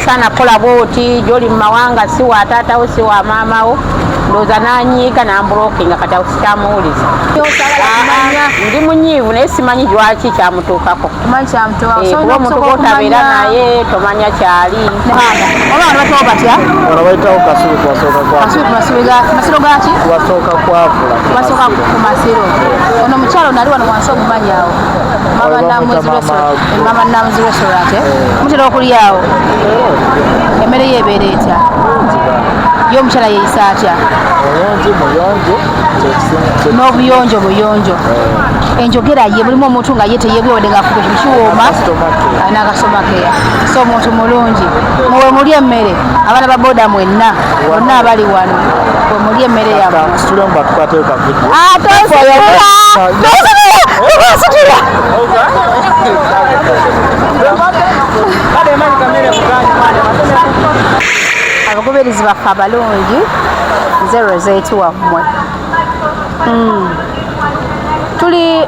Tosaana kukola bwoti, gyoli mu mawanga si wa taatawo si wa maamawo. Ndowooza nanyiiga nambulokinga, kati awo sikyamuwuliza. Ndi munyiivu naye simanyi lwaki kyamutuukako. Kuba omuntu gwotabeera naye tomanya kyali. Oba bano batyawo batya? Wano bayitawo Kasubi, kubasooka kwa Kasubi ku Masiro ga Masiro gaki? Kubasooka kwavula. Basooka ku Masiro. Ono mukyalo nali wano wansi omumanyi awo. Mama Oyo Namuzi bamuyita Restaurant. Mama Mama Namuzi Restaurant. Eh? Mutera okulya awo. Emmere ye ebeera etya? Ye omukyala yeeyisa atya? Mulungi, muyonjo, kyekisinga. N'obuyonjo buyonjo. Enjogera ye mulimu omuntu nga ye teyeegwe nga afuga ekintu kiwooma. Customer care. Alina customer care. So omuntu mulungi. Muwe muli emmere. Abaana ba boda mwenna bonna abali wano we muli emmere yammwe. Situlemu batukwateyo ka video. Ah, tositula! Tositula! Tositula! Abagoberezi baffe abalungi, nze Rosette wammwe. Tuli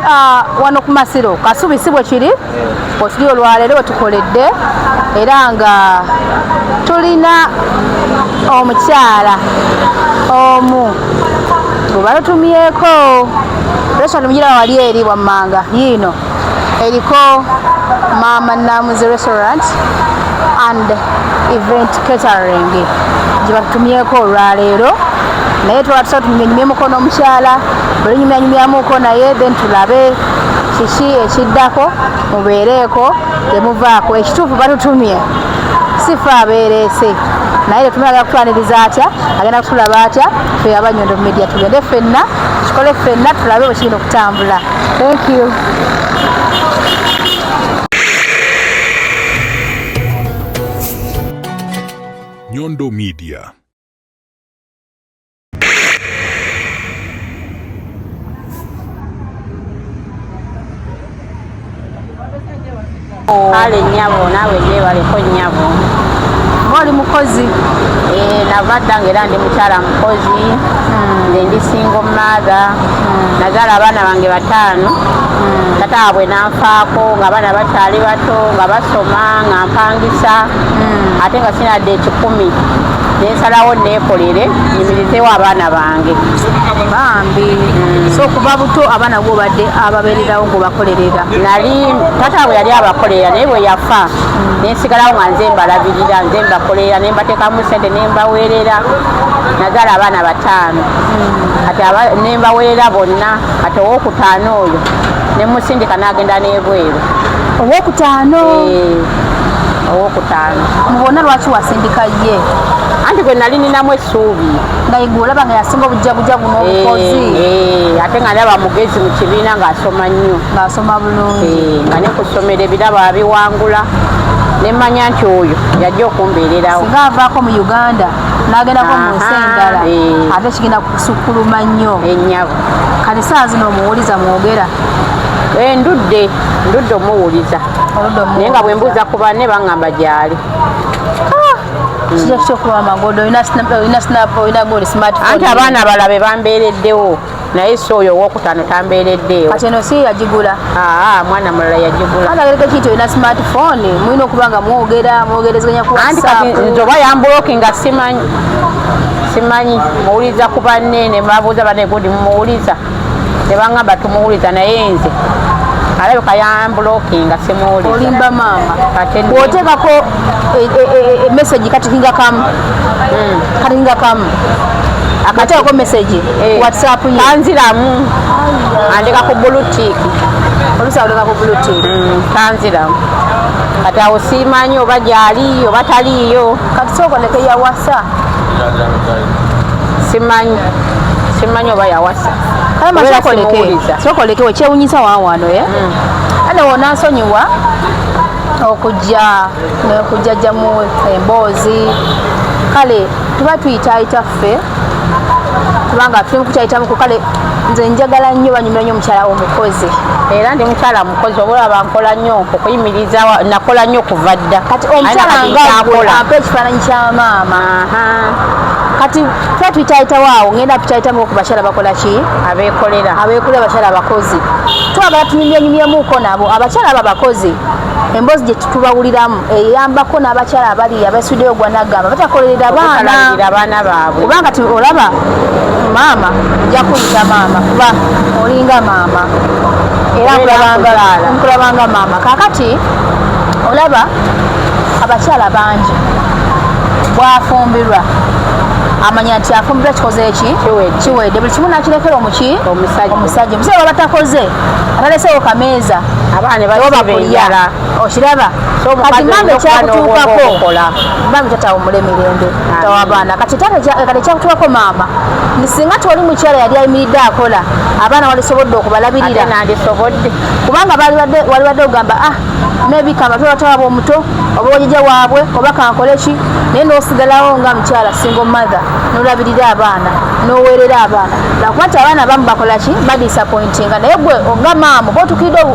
wano ku Masiro Kasubi, si bwe kiri? Wetuli olwaleero wetukoledde, era nga tulina omukyala omu gwe balutumyeko restaurant. Mugira wali eri wammanga yiino eriko Mama Namuzi Restaurant and Event Catering gye batutumyeko olwaleero, naye twala tusa tunyumyemuko n'omukyala bwe lunyumyanyumyamuko naye, then tulabe kiki ekiddako. Mubeereeko, temuvaako. Ekituufu batutumye, si fe abeereese, naye tetumanya agenda kutwaniriza atya, agenda kutulaba atya. Fe Abanyondo Media tugende ffenna tukole ffenna, tulabe bwe kirina okutambula. Thank you. Nyondo Media. Kale nnyabo, naawe gyebaleko nnyabo. Oba oli mukozi? Eh, nava dda nga era ndi mukyala mukozi. Nze ndi single mother, nazaala abaana bange bataano. Tata waabwe nanfaako nga abaana bakyali bato, nga basoma, nga mpangisa, ate nga sinadde 100, nensalawo neekolere nyimirizeewo abaana bange. Bambi. So kuva buto abaana gwobadde ababeererawo, ng'obakolerera? Nali tata bwe yali abakolerera, naye bwe yafa nensigalawo nga nze mbalabirira, nze mbakolerera, nembateekamu sente, nembaweerera. Nazaala abaana bataano, kati nembaweerera bonna. Kati owokutaano oyo nemusindika n'agenda n'ebweru. Owokutaano? Eh, owokutaano. Mu bonna lwaki wasindika ye? Anti gwe nali ninamu essuubi. Nga ye gwe olaba nga yasinga obujagujagu n'obukozi? Eh, eh, ate nga ndaba mugezi mu kibiina, ng'asoma nnyo. Ng'asoma bulungi. Eh, nga ne ku ssomero ebirabo abiwangula, nemmanya nti oyo yajja okumbeererawo. Singa avaako mu Uganda n'agendako mu nsi endala, ate kigenda kusukkuluma nnyo. Ennyabo. Kati saa zino omuwuliza, mwogera? Eh, ndudde omuwuliza. Oludde? Naye nga bwe mbuuza ku banne baŋŋamba gyali. Kijja kitya okuba amagodo? Olina snap, olina goli smartphone. Anti abaana abalala be bambeereddewo, naye si oyo owokutaano tambeereddeewo. Kati eno si yagigula? Aa, mwana mulala yagigula. Ate kiti olina smartphone, mulina okuba nga mwogera, mwogerezeganya ku Anti kati WhatsApp. Nze oba yambulokinga simanyi. Muwuliza ku banne, ne babuuza banne, gundi mumuwuliza, ne baŋŋamba tumuwuliza, naye nze alabika yambulokinga, simuwuliza. Olimba maama. Ate Bw'oteekako message katikinga kamu, katikinga kamu akateekako message WhatsApp ye. Tanziramu, andeka ku blue tick. Oluusi awuleka ku blue tick. Tanziramu, kati awo simanyi oba gyali oba taliiyo. Kati sooka oleke, yawasa? Simanyi oba yawasa. Kale Obeera sooka oleke. simuwuliza. Sooka oleke, wekyewunyisa wawano ye ane wonansonyiwa okujja nekujjajjamu emboozi. Kale tuba tuyitaayita ffe kubanga tuli mukukyayitamuku. Kale nze njagala nnyo, banyumira nnyo omukyala omukozi. Era ndi mukyala mukozi, oba olaba nkola nnyo okuyimiriza, nakola nnyo kuva dda. Kati omukyala Aye nga nakati gwe nkyakola. ampa ekifaananyi kya maama. Kati tuba tuyitaayitawo awo, ngenda tuyitaayitamu ku bakyala bakola ki? Abeekolera. Abeekolera, abakyala abakozi. Twagala tunyumyanyumyemuko nabo, abakyala abo abakozi. Emboozi gye tubawuliramu eyambako n'abakyala abali abesuddeyo gwanagamba batakolerera baana, Okutalabirira abaana baabwe. Kubanga ti olaba maama, nja kuyita maama kuba olinga maama era Obeera nkuzaala. nkulabanga maama. Kakati olaba abakyala bangi bwafumbirwa amanya nti afumbirwa kikoze eki? Kiwedde. Kiwedde, buli kimu nakirekera omuki? Omusajja. Omusajja. Omusajja bwaba takoze, atalesewo kameeza, Abaana ne oba basiba kulya. enjala. Okiraba? So omukazi Kati maama, olina okuba n'obwongo ekyakutuukako, obukola. bambi tatawumula emirembe, Amen. tawa abaana. Kati taata kati ekyakutuukako maama, ni singa tewali mukyala yali ayimiridde akola, abaana walisobodde okubalabirira? Ate nandisobodde. Kubanga walibadde ogamba, ah, maybe kabatwe bato waabwe omuto oba wajjajja waabwe oba kankole ki, naye n'osigalawo nga mukyala single mother, n'olabirira abaana, n'oweerera abaana, lwakuba nti abaana abamu bakola ki? Badisappointinga. Naye gwe nga maama oba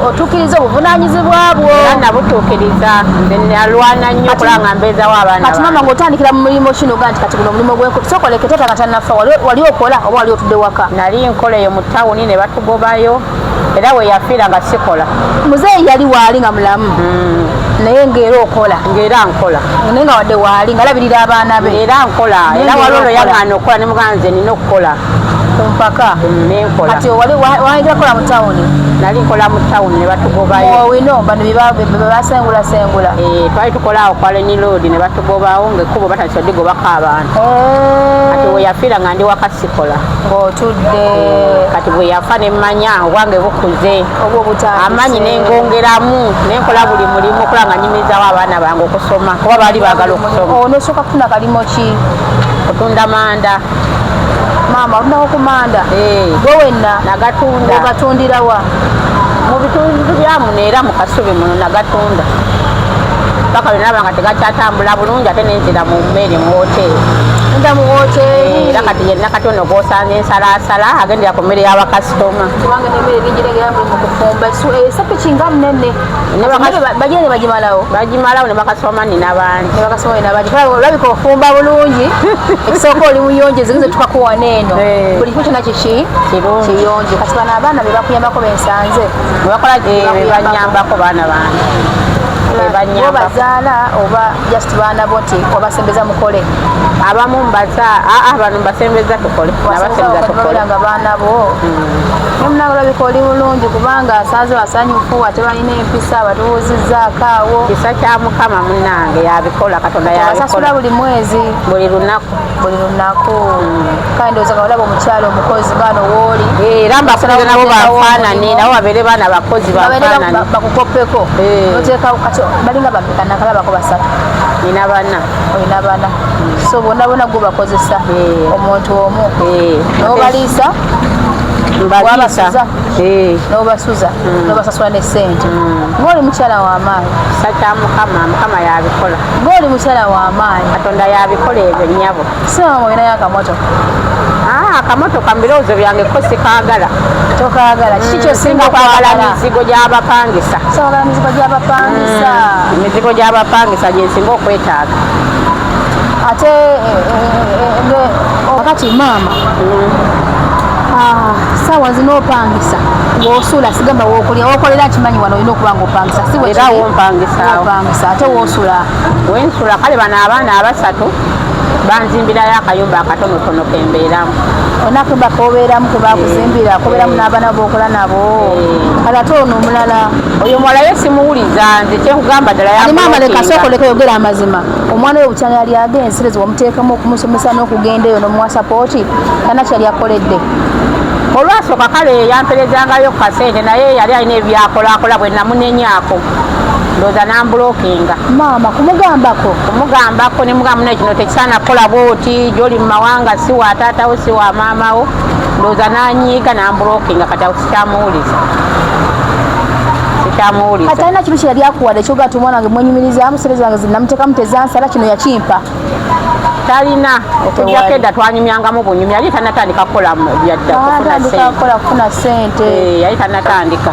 otuukiriza obuvunaanyizibwa bwo. Era nabutuukiriza. Nze nalwana nnyo okulaba nga mbeezawo abaana Kati maama, bange. ng'otandikira mu mulimu kino ga nti kati guno omulimu gwenko sokoleke taata nga tannafa, wali okola oba wali otudde waka? Nali nkola eyo mu tawuni ne batugobayo, era we yafiira nga sikola. Muzeeyi yali waali nga mulamu, naye ng'era okola? Ng'era nkola. Naye nga wadde waali ng'alabirira abaana be. Era nkola. Naye Era ng'era waliwo lwe okola. yaŋŋaana okukola ne mugamba nze nina okukola. Ku mpaka. Nenkola. Kati wali wayingira kola mu tawuni? Nali nkola mu tawuni ne batugobayo. Owino bano bebasengula sengula? Eh, twali tukola awo kwa Leni Road ne batugobawo ng'ekkubo batandise odigobako abantu. Kati we yafiira nga ndi waka sikola. Ng'otudde. Kati bwe yafa ne mmanya obwange bukuze. Oba obutandise. Amaanyi nengongeramu, nenkola buli mulimu okulaba nga nyimirizaawo abaana bange okusoma, kuba baali baagala okusoma. Onosooka kufuna kalimo ki? Kutunda manda. Maama, otundako ku manda? Eh. Gwe wenna? Nagatunda. Ogatundirawa? Mu bitundu byamuno era mu Kasubi muno nagatunda paka lwe nalaba nga tegakyatambula bulungi, ate nenzira mu mmere mu woteeri. Tunda mu woteeri? Era kati yenna kati ono gwosanze ensalaasala agendera ku mmere y'abakasitoma. Kubanga nemmere nigirengera muli mu kufumba. Esepiki nga munene. Bagira ne bagimalawo? Bagimalawo ne bakasitoma nina bangi. Ne bakasitoma nina bangi. Olabika ofumba bulungi. Ekisooka oli muyonjo, ezigenze tukakuwa neeno. Eh. Buli kimu kyonna kiki? Kirungi. Kiyonjo. Kati bano abaana be bakuyambako bensanze? Bakola, banyambako, baana bange. Bo banyambako. Bazaala oba just baana bo nti obasembeza mukole? Abamu mbaza, aa, bano mbasembeza tukole, nabasembeza tukole. Babeera nga baana bo. Naye munange olabika oli bulungi, kubanga asanze basanyufu ate balina empisa, batubuuzizzaako awo. Kisa kya Mukama munange, yabikola Katonda. Basasula? Yabikola. Buli mwezi? Buli lunaku. Buli lunaku. Kandi ndowooza nga olaba omukyala omukozi baano wooli. Era mbakuliza nabo banfaanane, nabo babeere baana bakozi. Babeere banfaanane. Bakukoppeko. Eh. Noteekawo kati balinga bameka? Nakalabako basatu. Nina bana. Olina bana, so bonna bonna gwe bakozesa? Eh. Omuntu omu? Eh. N'obaliisa? Mbaliisa. Wabasuza? Eh. N'obasuza, n'obasasula ne ssente. Ng'oli mukyala w'amaanyi. Kisa kya Mukama, Mukama yabikola. Ng'oli mukyala w'amaanyi. Katonda yabikola ebyo, nnyabo. Sinama olinayo akamotoka? Ah, akamotoka mu birowoozo byange ko sikaagala. Tokaagala? Kiki kyosinga Singa kwagala okwagala? Mizigo gy'abapangisa. Sobola mizigo gy'abapangisa? Emizigo gy'abapangisa gyensinga okwetaaga. Ate kati maama, saawa zino opangisa wosula? Sigamba wokulya, wokolera. Nkimanyi wano olina okuba nga opangisa, si bwe Era kiri? wompangisaawo. Wopangisa, ate wosula? Wensula kale bano abaana abasatu banzimbirayo akayumba akatonotono kembeeramu. Onakumba kobeeramu kebakuzimbira, kobeeramu n'abaana bokola nabo? Kale ate ono omulala? Oyo omuwala ye simuwuliza, nze kyenkugamba ddala. Ali maama, leka yamblockinga. sooka oleke yogera amazima. Omwana oyo bukyanga yali agensereza, wamuteekamu okumusomesa n'okugenda eyo n'omuwa support, kana kyali akoledde? Olwasooka kale yamperezangayo ku kasente, naye yali alina ebyakolaakola. Bwe namunenyaako ndowooza namblockinga. Maama, kumugambako? Kumugambako, nemugamba, "Munaye, kino tekisaana kukola bwoti, gyoli mu mawanga, si wa taatawo, si wa maamawo." Ndowooza nanyiiga namblockinga. Kati awo sikyamuwuliza, sikyamuwuliza. Kati alina kintu kyeyali akuwadde ekyogaa ti omwana wange mwenyumirizaamu, sente zange namuteekamu tezansala, kino yakimpa? Talina, okujjako Tewali. edda twanyumyangamu bunyumya, yali tanatandika kukola byadda kufuna Atandika sente. kukola kufuna sente? Eh, yali tanatandika.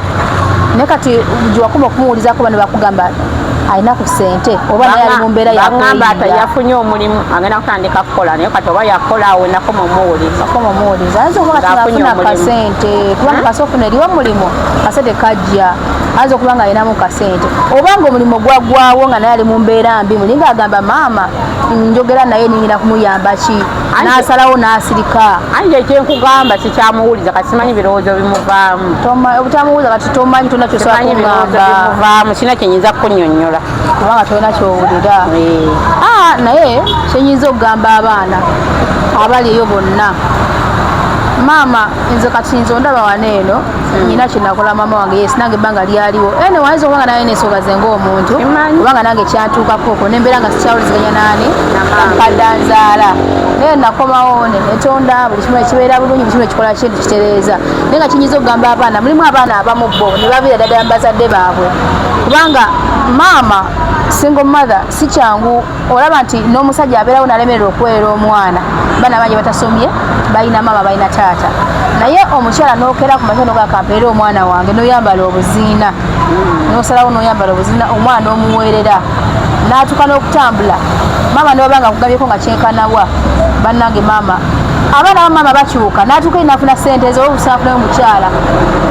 Naye kati gyewakoma okumuwulizaako, bano bakugamba alina ku sente oba naye ali mu mbeera Baŋŋamba ati yakweyingira? Yafunye omulimu, agenda kutandika kukola, naye kati oba yakola, awo nakoma omuwuliza. Akoma omuwuliza, ayinza okuba kati Ng'afunye afuna omulimu. kasente, kubanga kasi ofuna eriwo omulimu, kasente kajja. Ayinza okuba nga alinamu kasente, oba nga omulimu gwaggwawo nga naye ali mu mbeera mbi, muli ng'agamba maama njogera naye niyina kumuyamba ki, n'asalawo n'asirika. Anti ekyenkugamba sikyamuwuliza, kati simanyi birowoozo bimuvaamu. Obutamuwuliza kati tomanyi, tolina kyosobola Simanyi birowoozo kugamba. bimuvaamu, sina kyenyinza kukunyonnyola. Kubanga tolina kyowulira. Ah, naye kyenyinza okugamba abaana abali eyo bonna, maama nze kati nze ondaba wano eno, nyina kyenakola maama wange, yes, nange ebbanga lyaliwo ene wayinza okuba nga naye nensonga ze ng'omuntu, Simanyi. kubanga nange kyantuukako okwo nembeera nga sikyawuliziganya naani Na maama. mukadde anzaala, naye nakomawo ne netonda, buli kimu ekibeera bulungi, buli kimu ekikola kintu kitereeza. Naye nga kinyinza okugamba abaana, mulimu abaana abamu bo ne baviira ddala mu bazadde baabwe, kubanga maama single mother si kyangu. Olaba nti n'omusajja abeerawo nalemererwa okuweerera omwana, baana bangi batasomye, balina maama, balina taata, naye omukyala n'okera ku makya nogaa kampeerera omwana wange, n'oyambala obuziina, n'osalawo n'oyambala obuziina, omwana n'omuweerera n'atuuka n'okutambula. Maama nobaba nga akugabyeko nga kyenkanawa, bannange maama, abaana ba maama bakyuka, n'atuuka eri n'afuna sente ze, oba obusafunayo omukyala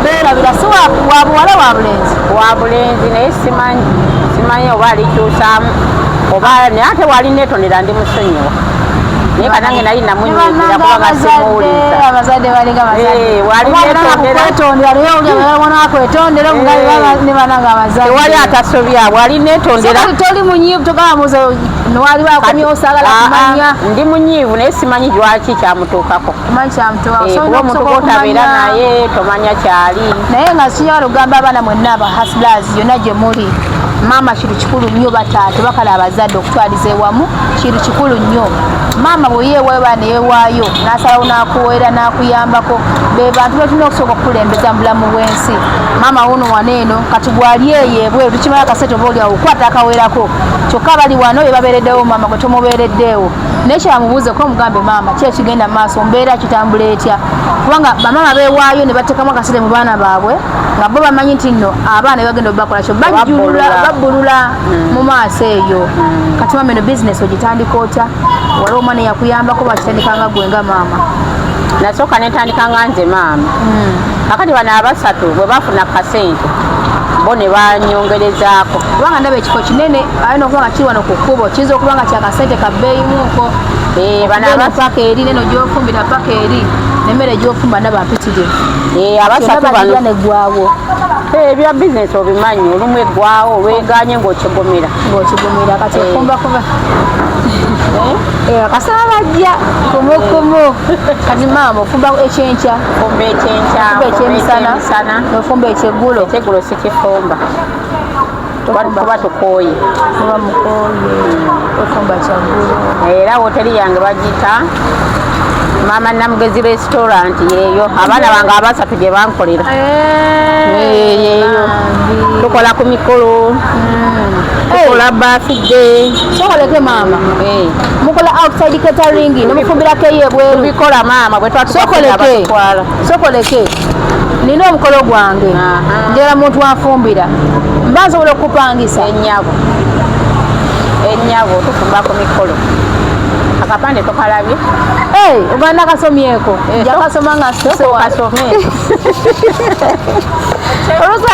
beerabira si wa buwala wa bulenzi. Wa bulenzi, naye simanyi oba alikyusaamu oba, naye ate wali neetondera ndi musonyiwa, naye kanange nali namunyiigira kubanga simuwuliza. Abazadde balinga Eh, wali neetondera. kwetondera, naye olina kwetondera omugabi ne bananga abazadde. Tewali atasobya, wali neetondera. Kati toli munyiivu, togamba muze waliwo akomyewo saagala Ah, ah, kumanya. Ndi munyiivu, naye simanyi lwaki kyamutuukako. Kumanyi kyamutuuka. Eh, kuba omuntu gwotabeera naye tomanya kyali. Naye nga sinyala okugamba abaana mwenna aba hustlers yonna gye muli, maama kintu kikulu nnyo, bataata bakala abazadde okutwaliza ewamu kintu kikulu nnyo. Maama bwe yeewaayo, baana yeewaayo n'asalawo n'akuweera n'akuyambako, be bantu betulina okusooka okukulembeza mu bulamu bw'ensi. Maama wuno wano eno kati bw'ali eyo ebweru tukimanyi akasente oba oliawo okwata akawerako, kyokka abali wano be babeereddewo maama gwe tomubeereddeewo. Naye kyamubuuze ko omugambe, maama ki ekigenda mu maaso, mbeera kitambula etya? Kubanga bamaama beewaayo ne bateekamu akasente mu baana baabwe nga bo bamanyi nti nno abaana bebagenda obakola kyo bajjulula Babbulula. babbulula mu maaso eyo. Kati maama, eno bizinesi ogitandika otya? Waliwo omwana eyakuyambako, bakitandika nga gwe nga maama? Nasooka netandika nga nze maama. Kakati bano abasatu bwe bafuna kasente bo ne banyongerezaako. Kubanga ndaba ekifo kinene, alina okuba nga kiri wano ku kkubo, kiyinza okuba nga kyakasente ka bbeeyimuuko. Eh, bano Eno paka eri neno gyofumbira paka eri nemmere gyofumba ndaba mpitirivu. Eh, abasatu Kyonna bano balirya neggwawo. Eh, ebya bizinesi obimanyi, olumu eggwawo olweganye ng'okyegomera. Ng'okigumira kati. Eh. Ofumba kuba kasaba bajja kumukumu. Kati maama ofumba ekyenkya? Fumba ekyenkya. Ofumba ekyemisana? Ekyemisana. Nofumba ekyeggulo? Ekyeggulo sikifumba. Tofumba. Kuba tukooye. Kuba mukooye, ofumba kyaggulo. Era woteri yange bagiyita Maama Namugezi Restaurant, yeeyo abaana bange abasatu gye bankolera. Eh, yeeyo tukola ku mikolo, tukola birthday. Sokoleke maama, mukola outside catering nemufumbirako eyo ebweru? Tubikola maama, bwe Sokoleke. twatubatwala. Sokoleke, nina omukolo gwange, njagala muntu anfumbira, mba nsobola okupangisa? Ennyabo, ennyabo, tufumba ku mikolo. Akapande tokalabye? Hey, oganda kasomyeko? Eh, njakasoma nga nsuse wano. Kasome. Oluusi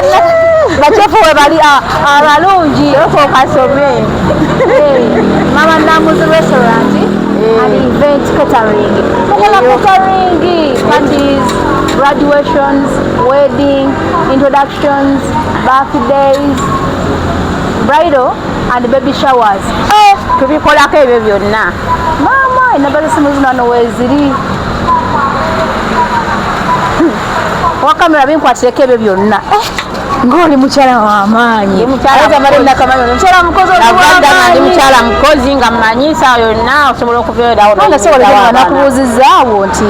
bakyefu we bali abalungi. Kasome. Hey, Mama Namuzi Restaurant and Event Catering, mukola Eyo. catering, parties, graduations, wedding, introductions, birthdays, bridal and baby showers. Eh, tubikolako ebyo byonna. Maama, enamba z'essimu zino wano weeziri. Owa kamera binkwatireko ebyo byonna. Eh, ng'oli mukyala w'amaanyi. Ndi mukyala Ayinza male mukozi. nakamanyi oli mukyala mukozi, oli Navadda nga ndi w'amaanyi. mukyala mukozi, nga mmanyi saawa yonna osobola okubeerawo Kubanga n'oyimirizawo sobola abaana. Nakubuuzizaawo nti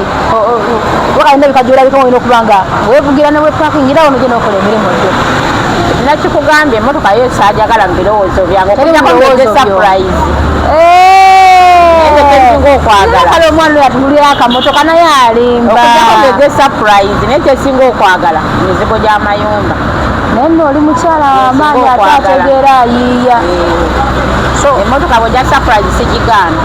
wakalina ebikajjo olabika olina okuba nga weevugira ne weepakingira wano gye n'okola emirimu gyo. Nakikugambye, emmotoka yo saajagala mu birowoozo byange. Teri mu Okujjako ngeze birowoozo byo. surprise. Ekyo kyensinga okwagala. Kale omwana oyo atunulira akamotoka naye alimba. Okujjako ngeze surprise, naye kyesinga okwagala mizigo gy'amayumba. Naye nno oli mukyala w'amaanyi, Nsinga ate okwagala. ategeera ayiiya. So Emmotoka bw'ojja surprise sigigaana.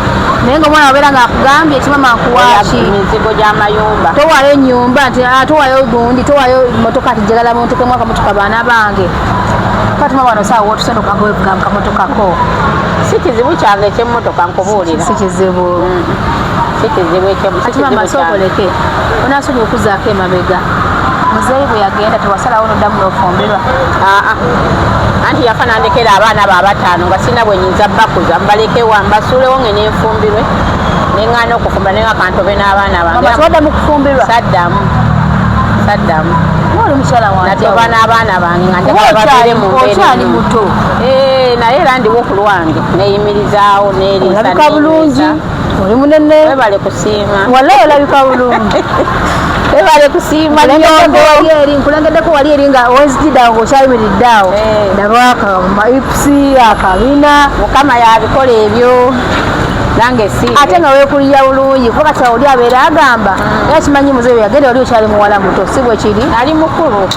Naye nga omwana wabeera ng'akugambye ti mama nkuwaaki? Mizigo gy'amayumba. Towaayo ennyumba nti ah, towaayo gundi, towaayo motoka nti njagala muntekemu akamotoka baana bange. Fatuma wano saawa wotusenda okagoevuga mukamotokako. Si kizibu kyange ekyemmotoka, nkubuulira. Si kizibu. Si kizibu ekyem- si Ati mama, kizibu kyange. sookoleke onaasonyiwa okuzaako emabega. Muzeeyi bwe yagenda tewasalawo noddamu n'ofumbirwa? Aa, anti yafa nandekera abaana be abataano nga sirina bwe nyinza bakuza, mbalekewa mbasuulewo nge nenfumbirwe, neŋŋaana okufumba naye nga kantobe n'abaana bange. Mama, tewaddamu kufumbirwa? Saddamu, saddamu. Nga oli mukyala Natoba wanjawulo. n'abaana bange nga Kuba njagala babeere mu mbeera okyali ennungi. muto. Eh, naye era ndiwo ku lwange, neyimirizaawo, neeriisa. Olabika bulungi, Nenywesa. oli munene. Webale kusiima. Wallahi olabika bulungi. Webale kusiima. Nkulengeddeko Nyondo. wali eri, nkulengeddeko wali eri nga wenzijidde awo ng'okyayimiridde awo. Eh. Ndaba akamaipsi akabina. Mukama yabikola ebyo, nange si. Ate nga weekulira bulungi, kuba kati oli abeera agamba era kimanyi muzeeyi yagenda wali okyali muwala muto, si bwe kiri? Ali mukulu.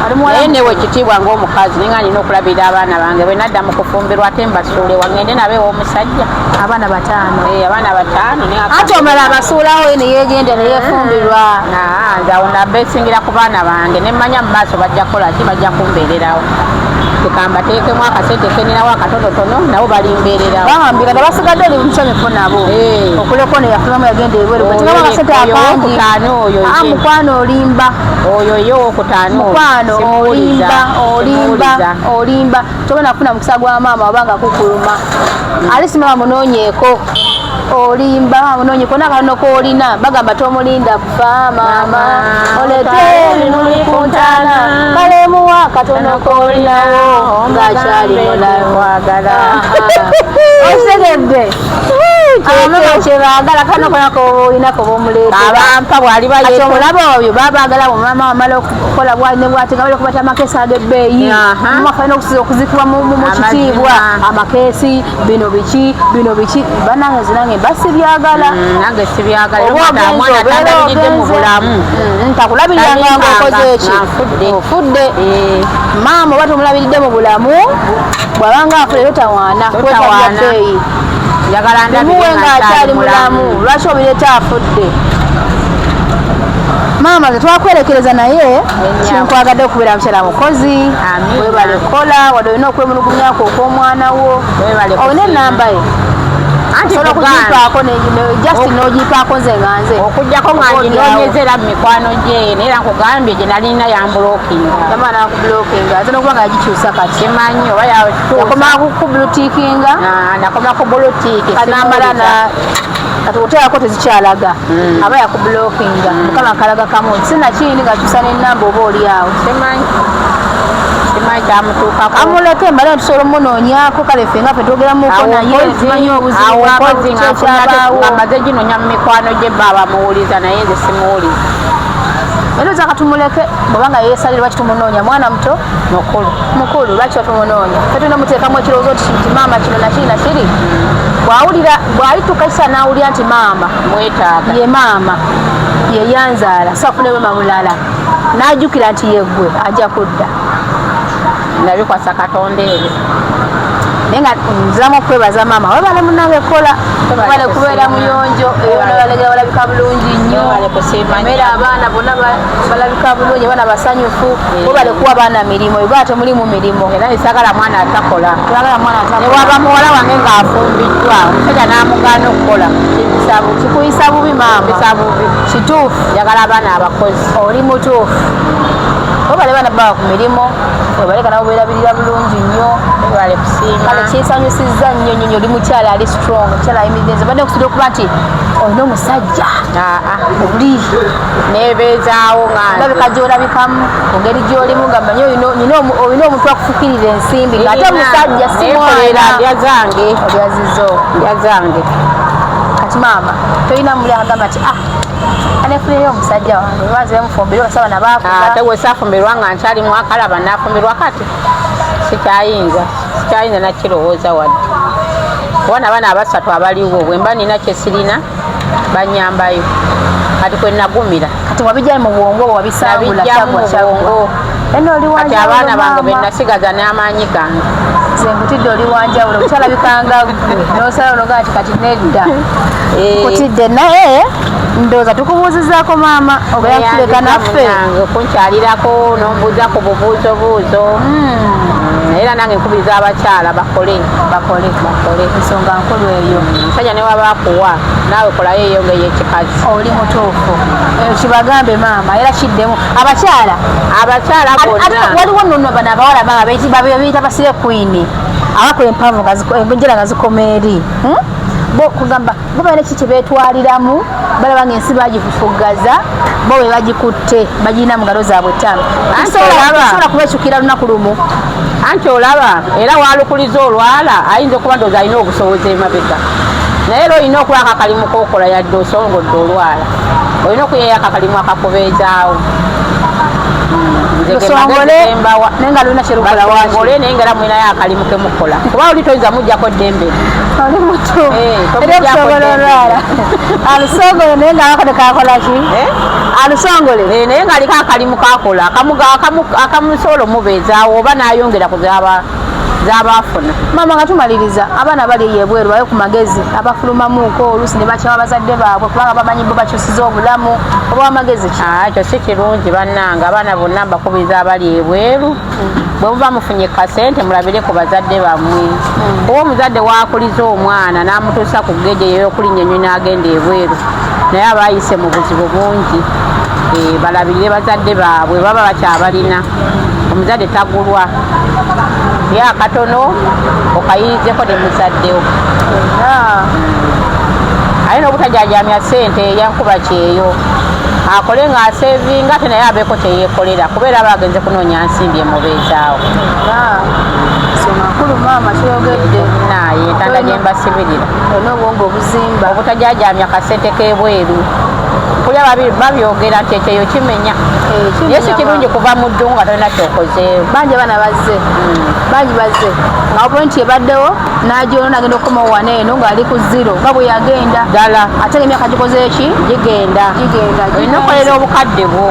Ali muwala. Naye newe ekitiibwa ng'omukazi, naye nga nina okulabirira abaana bange. Bwe nadda mu kufumbirwa ate mbasuule wangende nabo ew'omusajja? Abaana bataano. Eh, abaana bataano naye Anti omala abasuulawo ye neyeegenda neyeefumbirwa. Naa, nze awo nabeesingira ku baana bange, nemmanya mu maaso bajja kukola ki, bajja kumbeererawo. Tekambateekemu akasente keninawo akatonotono, nabo balimbeererawo. Bambi kati abasigadde oli musanyufu nabo? Eh. Okuleka ono yafuluma yagenda ebweru. Oyo Kati akasente oyo akangi. owokutaano oyo Ah, ye. mukwano olimba. Oyo ye owokutaano oyo. Mukwano Simuwuliza, olimba, olimba. simuwuliza. Olimba, togenda kufuna mukisa gwa maama oba nga kukuluma. Ali si maama munoonyeeko. Olimba, maama munoonyeeko nakatono koolina. Bagamba tomulinda kufa maama. Mama, Oleete ebimuli ku ntaana, kalemuwa katono koolinawo ng'akyali mulamu. Kwagala. Okitegedde? Abamama kyebaagala kano kona koolina kobaomuleetera. Abampa bw'aliba Kati yeeto- omulaba oyo babaagala bwemama wamala okukola bwali ne bwati nga bali okubata amakeesi ag'ebbeeyi. Aha. Mama alina okuzikibwa mu kitiibwa. Amazima. Amakeesi bino biki, bino biki, bannange nze nange mba sibyagala. Nange sibyagala. Oba Era ogenze, omwana obeera tandabiridde mu ogenze. bulamu. Takulabirira nga okoze eki? Nga nfudde. Ofudde. Eh, Maama oba tomulabiridde mu bulamu, bw'abanga afudde totawaana. Totawaana. Kwetaaga Njagala ndabire bimuwe nga ng'akyali mulamu. Lwaki obireeta afudde? Maama, ze twakwerekereza naye kinkwagadde okubeera mukyala mukozi. Amiina. Webale kukola, wadde olina okwemulugunyako okw'omwana wo. Webale Olina kusiima. enamba ye? Anti Osobola kugaana. okugipaako just n'ogipaako nze nga nze. Okuggyako nga Oba olyawo. nginoonyeza era mu mikwano gye, naye era nkugambye gye nalina yambulokinga. Yamala nakubulokinga, ate nokuba nga yagikyusa kati. Simanyi oba yakyusa. Yakoma kubulutikinga. Nakoma ku bulutiiki. Kati namala na kati oteerako tezikyalaga, aba yakubulokinga. Mukama akalaga kamu sinakindi ng'akyusa n'enamba oba oli awo. Simanyi, simanyi kyamutuukako. Amuleke mbale tusobola omunoonyaako. Kale ffe nga ffe twogeramuko naye tumanyi obuzibu Awo bw'aba- mpozi nga ki ekyabaawo. nga maze ginoonya mu mikwano gye, ba bamuwuliza, naye nze simuwuliza. Era oza katumuleke bw'obanga yeesalira. Lwaki tumunoonya? Mwana muto. Mukulu. Mukulu, lwaki batumunonya? Ffe tulina omuteekamu ekirowoozo nti maama kino nakiri nakiri. Bw'awulira, bw'alituuka kisa n'awulira nti maama Mwetaaga. Ye maama ye yanzaala, so afune maama mulala, n'ajjukira nti yeggwe, ajja kudda. Nabikwasa Katonda ebyo. Naye nga nziramu okwebaza maama, webale munange kukola. Webale Webale kubeera kusiima. muyonjo, eyonabalegera walabika bulungi nnyo. Webale kusiima nnyo. Emmere, abaana bonna balabika bulungi, abaana basanyufu. Webale kuwa abaana mirimu, ebaa temulimu mirimu. Era esagala mwana atakola. Twagala mwana atakola. Newaba muwala wange ng'afumbiddwa omusajja n'amugaana okukola, kimpisa bubi. Kikuyisa bubi maama. Kimpisa bubi. Kituufu. Njagala abaana abakozi. Oli mutuufu. Webale baana bawa ku mirimu, webaleka nabo beerabirira bulungi nnyo. Webale kusiima. Kale kinsanyusizza nnyo nnyo nnyo. Oli mukyala ali strong, mukyala ayimiridde. Nze badde nkusubira okuba nti olina omusajja Aa, oli nebeezaawo nga nze. olabika gy'olabikamu, ku ngeri gy'olimu, nga mmanyi olina omuntu akufukirira ensimbi, ng'ate omusajja si Neekolera. mwana. Ndya zange. Olyazizo. Ndya zange. Kati maama, tolina muli agamba nti ah, anefuneyo omusajja wange baze mufumbire basaba nabakuza? Ate bwe saafumbirwa nga nkyalimu akalaba, naafumbirwa kati sikyayinza, sikyayinza nakirowooza wadde, kuba nabaana abasatu abaliwo bwe mba nina kyesirina banyambayo. Kati kwe nagumira. Kati wabijja mu bwongo bwe, wabisangula? Nabijjamu Kyagwa mu kyagwa. bwongo. Eno oli Kati wanjawulo, abaana bange maama. be nasigaza n'amaanyi gange. Nze nkutidde, oli wanjawulo, kukyalabikanga ggwe nosala onogaa nti kati nedda. Nkutidde, naye ndowooza tukubuuzizaako maama, ogenda kutuleka naffe. Munange, okunkyalirako nombuuza ku bubuuzo buuzo. Era nange nkubiriza abakyala bakole. Bakole. Bakole. Ensonga nkulu eyo. Omusajja ne waba akuwa, naawe kolayo eyo nga ey'ekikazi. Oli mutuufu. Eyo kibagambe maama, era kiddemu abakyala. Abakyala Ate bonna. Waliwo nno bano abawala maama beyita ba slay queen, abakola empanvu nga enjala nga zikoma eri. Bo kugamba bo balina ki kyebeetwaliramu, balaba nga ensi bagifufuggaza, bo be bagikutte, bagirina mu ngalo zaabwe ttaano. Anti olaba. Tosobola kubekyukira lunaku lumu. Anti olaba era walukuliza olwala, ayinza okuba ndowooza alina obusobozi emabega, naye era olina okubaako akalimu kokola, yadde osongodde olwala, olina okuyeyo akakalimu akakubeezaawo. Nze ge magezi Lusongole ge mbawa. Naye nga lulina kyerukola waki. Basongole, naye nga era mulinayo akalimu kemukola, kuba oli toyinza mujjako ddembe lye. Oli mutuufu. Eh, Era tomugyako okusobola ddembe. olwala alusongole, naye nga akakode kakola ki? Eh? Alusongole. Eh, naye ng'aliko akalimu kakola akamusobola omubeezaawo oba n'ayongera ku zaba afuna. Maama, nga tumaliriza, abaana bali eyo ebweru, bayo ku magezi abafulumamuuko oluusi ne bakyawa bazadde baabwe kubanga bamanyi bo bakyusiza obulamu, oba amagezi ki? Ah, ekyo si kirungi bannange. Abaana bonna mbakubiriza abali ebweru, bwe muba mufunye kasente, mulabire ku bazadde bammwe, kuba omuzadde wakuliza omwana n'amutuusa ku geje ey'okulinnya ennyonyi n'agenda ebweru, naye aba ayise mu buzibu bungi. Eh, balabirire bazadde baabwe baba bakyabalina. Omuzadde tagulwa, ye akatono okayirizeko ne muzaddewo, aye n'obutajajamya ssente eyankuba kyeyo, akole ng'asevinga, ate naye abeeko kyeyeekolera, kubeera aba agenze kunoonya nsimbi emubeezaawo. Nsonga nkulu maama kyeyogedde. Naye entanda gye mbasibirira, Olina obwongo obuzimba. Obutajajamya kasente k'ebweru. Kulya babyogera nti ekyeyo kimenya. Eh, kimenya. Naye si kirungi kuva mu ddungu nga tolina kyokozeewo. Bangi abaana bazze, bangi bazze nga pointi ebaddewo n'agyono, nagenda okukomawo wano eno ng'ali ku zero nga bwe yagenda. Ddala. Ate nga emyaka gikoze eki? Gigenda. Gigenda. Olina okukolera obukadde bwo.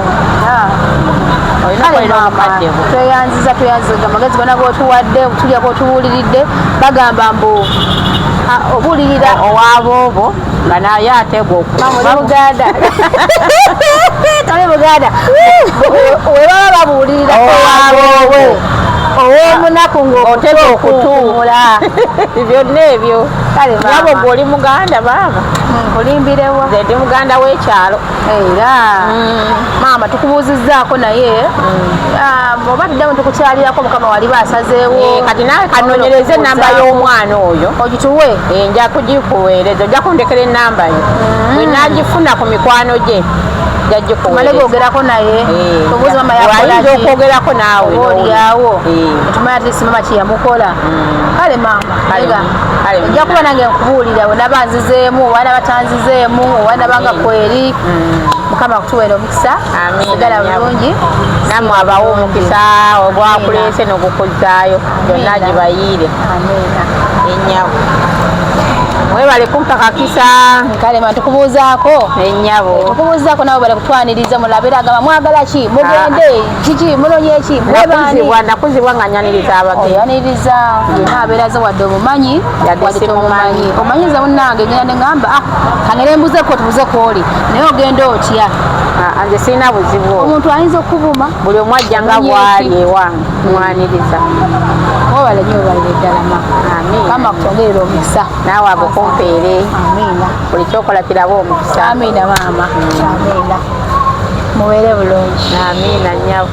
Olina Kale okukolera maama, obukadde bwo. Tweyanziza, tweyanziza amagezi gonna gotuwadde, tulya gotubuuliridde. Bagamba mbu obuulirira owaaboobo nga naye ategwa. Mama, oli Muganda, toli Muganda. We baba babuulirira Owaaboobo. ow'omunaku Otega okutu. ng'okutumula. Byonna ebyo. Kale maama. Nyabo, gwe oli muganda maama? Nkulimbirewa? Nze ndi muganda w'ekyalo. Era maama, tukubuuzizzaako, naye oba tuddamu tukukyalirako, mukama waliba asazeewo. Eh, kati nawe kanoonyereze enamba y'omwana oyo. Ogituwe. Eh, nja kugikuweereza, ojja kundekera enamba ye, bwe nagifuna ku mikwano gye nja Tumale gikuweereza. gogerako naye. Eh, Tubuuze mama yakola wayinza ki. okwogerako naawe Oba oliawo Eh. tumanya ati si mama kyeyamukola. Kale maama, Kale, ega kale, ojja kuba nange nkubuulira wenaba nzizeemu oba naba tanzizeemu oba nabanga kweri. Mukama akutuweera omukisa. Amiina, Sigala nnyabo. bulungi. Nammwe abawe omukisa ogwakuleese n'ogukuzzaayo byonna. Amiina. Gibayiire. Amiina. Ennyabo, mwebale kumpa kakisa. Kale ma, tukubuuzaako. Ennyabo. Tukubuuzaako, nabo bale kutwaniriza mulabira agamba mwagala ki, mugende kiki, munonye ki, mwebaani? Nakuzibwa, nakuzibwa nga nyaniriza abagenyi. Oyaniriza yenna abeeraze, wadde omumanyi, Yadde wadde simumanyi. tomumanyi. Omanyiza munnange, ngenda neŋŋamba, ah, kangere mbuzeko, tubuze kwoli, naye ogenda otya? Ah, nze sirina buzibu obwo. Omuntu ayinza okukuvuma. Buli omu ajja nga Omanyi bw'ali eki? ewange, mwaniriza. Webale nnyo, webalire ddala ma. Amiina. Mukama akutongerera omukisa. Naawe agukumpeere. Amiina. Buli kyokola kirabe omukisa. Amiina maama, amiina. Mubeere bulungi. Amiina nnyabo.